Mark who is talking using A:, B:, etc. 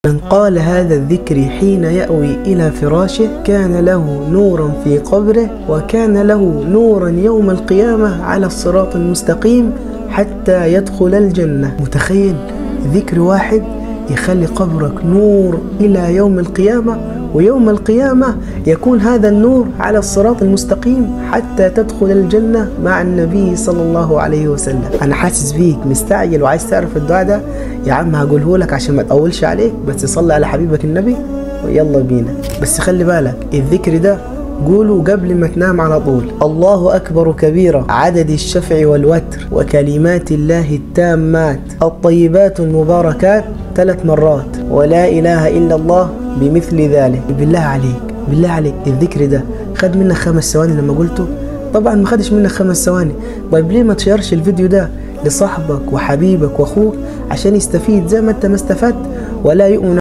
A: من قال هذا الذكر حين يأوي إلى فراشه كان له نورا في قبره، وكان له نورا يوم القيامة على الصراط المستقيم حتى يدخل الجنة. متخيل ذكر واحد يخلي قبرك نور إلى يوم القيامة، ويوم القيامة يكون هذا النور على الصراط المستقيم حتى تدخل الجنة مع النبي صلى الله عليه وسلم. أنا حاسس بيك مستعجل وعايز تعرف الدعاء ده، يا عم هقوله لك عشان ما تطولش عليك، بس صلي على حبيبك النبي ويلا بينا. بس خلي بالك الذكر ده قولوا قبل ما تنام على طول. الله أكبر كبيرا عدد الشفع والوتر وكلمات الله التامات الطيبات المباركات 3 مرات، ولا إله إلا الله بمثل ذلك. بالله عليك، بالله عليك الذكر ده خد منك 5 ثواني لما قلته؟ طبعا ما خدش منك 5 ثواني. طيب ليه ما تشيرش الفيديو ده لصاحبك وحبيبك واخوك عشان يستفيد زي ما انت ما استفدت؟ ولا يؤمن